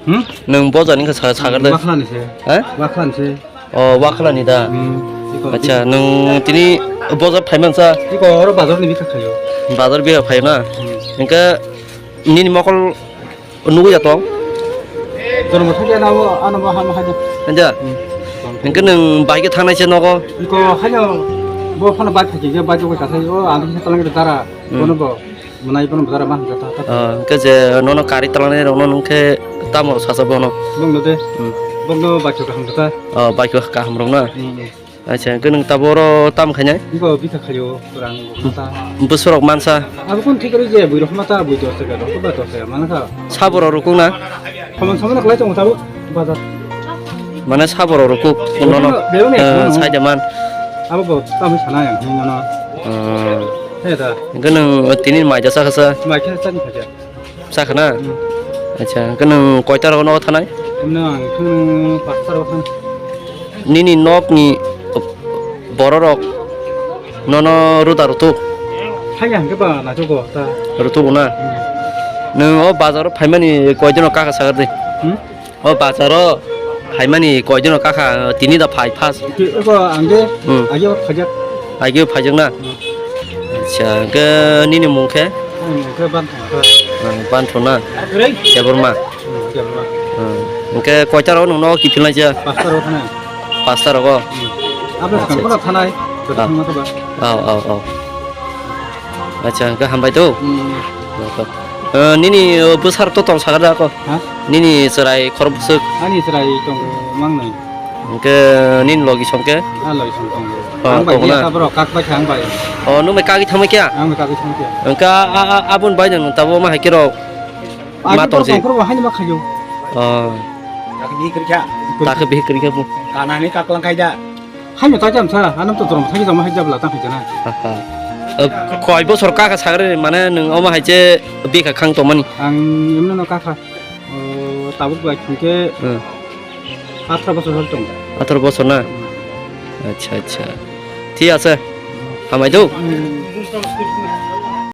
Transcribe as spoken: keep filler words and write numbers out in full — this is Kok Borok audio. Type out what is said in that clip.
Hmm? Nwng bojar ni kha sa-, sagar de. Wakhlani se. Ha? Wakhlani se. O, wakhlani da. Hmm. Iko, acha, nwng tini bojar phaiman sa? Iko oro bazar ni bikha khayo. Bazar bikha phayo na? Hmm. Hingke nini mokol nugui ya tong? Jono mo thakya na bo, ano bo ham haja. Haja? Hmm. Hingke nwng bike thangnai se nogo? Iko haja bo phano bike thakya, bike ko kasai o, ano se talang dara. Hmm. Kono bo. Mwnai bono bwdara ma hwnka ta, ta. Ah, hwnkhe je nono kari twlangnai rokno nwng khe tamo sacha bono? Bongno de. Hmm. Bongno baikho kaham khe ta. Oh, baikho kaham rok na? Hmm, hmm. Acha, hwnkhe nwng tabuk oro tamo khainai? Bo bikha khaio, rang bo kha ta. Bwswrok mansa? Abo kon thik kari je, bui rok ma ta, bui dos taka, dos taka, dos taka, mana kha? Saborok rukuk na? Khomon somon kwlai tongo tabuk bazar. Mane saborok rukuk nono, bebak ni, eh, saida man. Abo bo tamo sana yang, nono. Hmm. He da. Hwnkhe nwng tini mai da chakha sa? Mai khe chani khaja. Chakha na? Hmm. Acha, hwnkhe nwng koita rogo nogo thanai? Nwng ang thung pasta rogo thang. Nini nokni bororok nono ruda rutuk? Haya hwnkhe ba nachugo ta. Rutugo na? Hmm. Nwng o bazaro phaimani koidino kaka sagar di? Hmm? O bazaro phaimani koidino kaka tini da phai phas. Eko ang de, hmm, agi o phajak. Agi o phajak na? Hmm. Acha, hwnkhe nini mung khe? Ang mung khe Banthong khe. Hmm, Banthong na? Debbarma? Hmm, Debbarma. Hmm. Hwnkhe koita rogo nwng nogo kiphilnai cha? Pasta rogo thanai. Pasta rogo? Hmm. Abo acha, skang kono thanai. Ah. Thangma khe ba. Oh, oh, oh. Acha, hwnkhe hambai do. Hmm. Eh, nini, eh, bwsar to tong sagar da ko? Ha? Nini chwrai khorok bwswk? Ani chwrai tongo mangnai. Hwnkhe nini logi song khe? Ah, logi song tongo. Oh, ang bai tongo na? Kha borok kak bai kha ang bai. Oh, nwng bai kagwi thangbai kha? Ang bai kagwi thangbai kha. Hwnkhe a, a, a, aboni bai nwng tabuk ma hai khe rok ma tong si? Agi borok tongphuru bo haino ma khaio. Oh. Kak bi kri kha. Kak bi kri kha bu. Kanani kaklang khai da. Haino ta jam sa, anam to torom thagi jama hai jabla ta khai jana. Aha. Eh, koi bosor kaka sagre mane nwng omo hai che bikha khang tongmani? Ang emno no kaka. O, tabuk bai thangke, hmm, atro bosor hal tong. Atro bosor na? Hmm. Acha, acha. Thik ase. Hambai do. Hmm.